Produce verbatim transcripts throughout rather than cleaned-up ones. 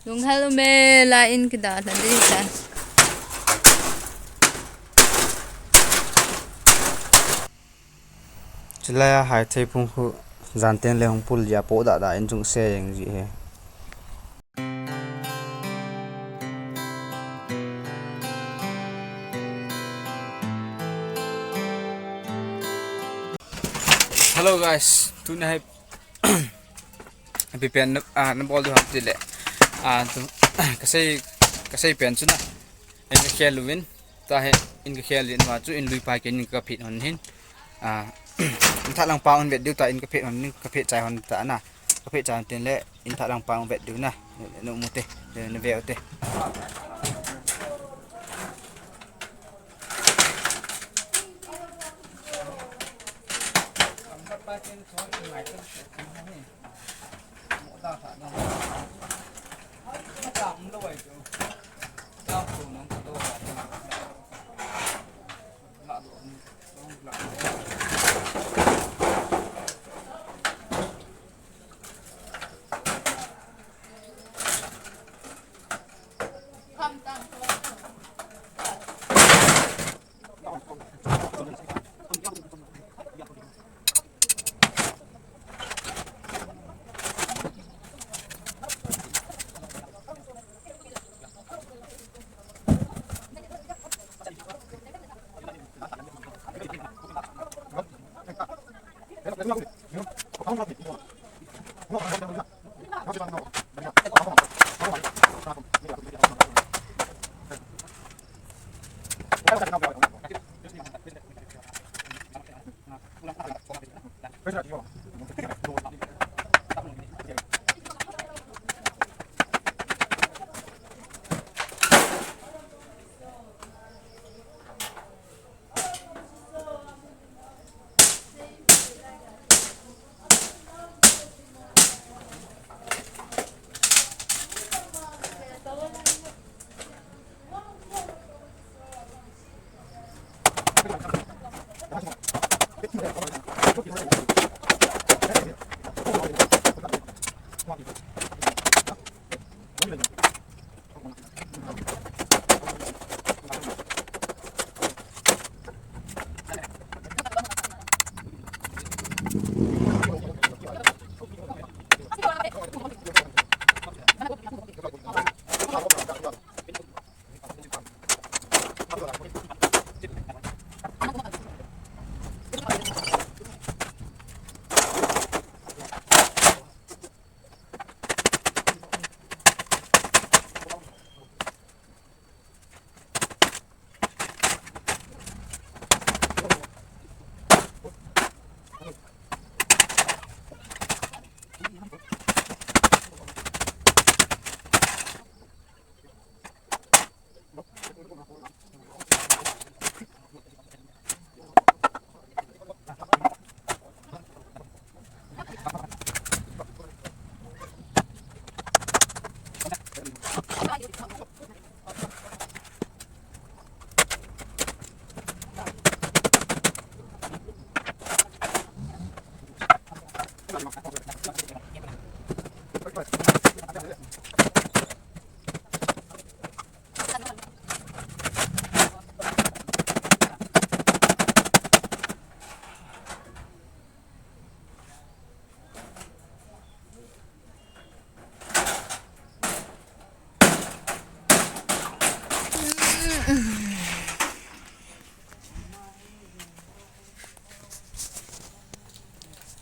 Lunghel ume, la in kida la di ta. Chulai a Haithei phung khu jan teng le hung pul jia po da da in chung se jeng ji he. Hello guys, tuna hi ipi pen na, ah, na bol diu ham ti le. Ah, tu, kasei, kasei pen chu na. In ka khel uvin, ta hi in ka khel in ma chu in lui pa ke in ka phet hon hin. Ah, in tha lang pa hon vet diu ta in ka phet hon, in ka phet chai hon ta na. Ka phet chai hon tin le in tha lang pa hon vet diu na. Nu mu te, nu ve u te.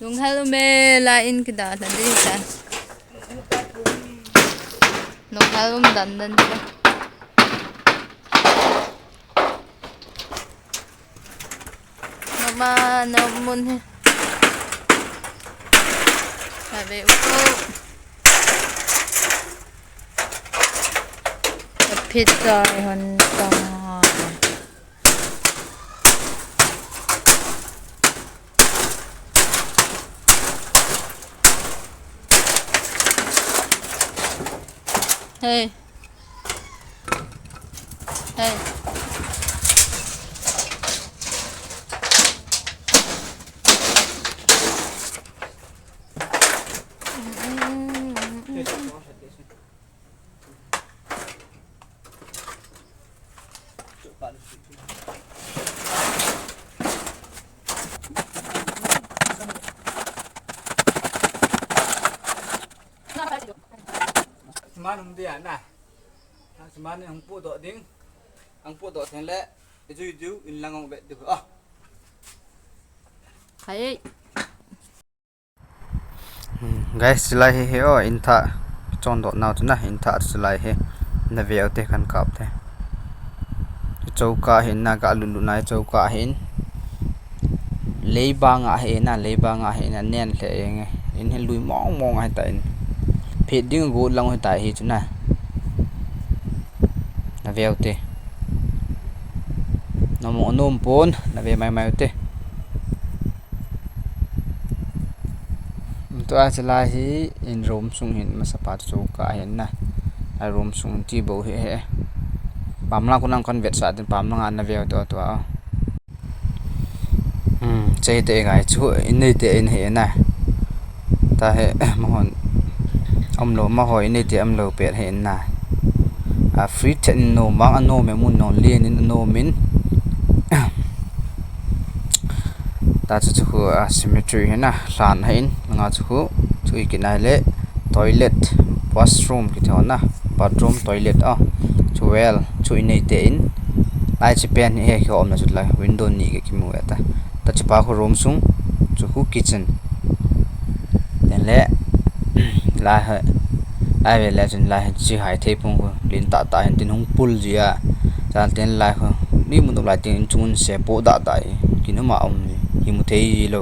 Lunghel ume, la in kida la di ta. Lunghel um dan dan ta. Mama, na mun he. Ave uko. Pizza hon ta. Hey. Hey. An hum dia na. An suman hung pu do ding. Hung pu do then le. Ijui diu in lang ong vet diu. Ah. Hai. Hmm, guys, chulai hi, hi, oh, in thah chon do nau chu na, in thah chulai hi. Na ve u te kan kap te. Chouka hin na ka lulu nai chouka hin. Leibang a hin na, leibang a hin na nen le eng. In hi lui mong mong a hi ta in. Phet ding gu lang hi ta hi chu na. Na ve u te. Na mo nom pon, na ve mai mai u te. Tua chulai hi in room sung hin masa pa chu ka hin na. A room sung ti bo hi he. Pamlang ko nang kan vetsah din pamlang a na ve tua tua. Hmm, chei te ngai chu in nei te in he na. Ta he mahon. Amlo ma hoi nei te amlo pet he na. A free ten no mang a no me mun no lien in no min. Ta chu chu khu a cemetery hi na hlan ha in nga chu khu chu i kinai le toilet bathroom ki thona bathroom toilet a chu well chu i nei te in lai chi pen hi he ki om na chu lai window ni ke ki mu ta ta chu pa khu room sung chu khu kitchen. Then le lai ha lai ve le chun lai ha chi hai thei pung khu lin ta ta hin tin hung pul ji a. Chal ten lai khu ni mu lai tin chung se po da da i kin huma om ni hi mu thei lo.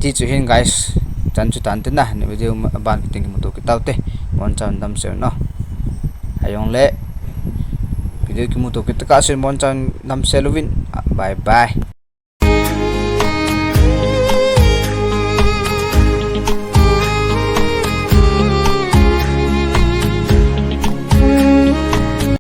Ti chu hin guys, chan chu tan te na, ni video ma ban ting mu to ki tau te. Mon chan dam se no. Ayong le video ki mu to ki ta ka se mon chan dam se lovin. Bye bye.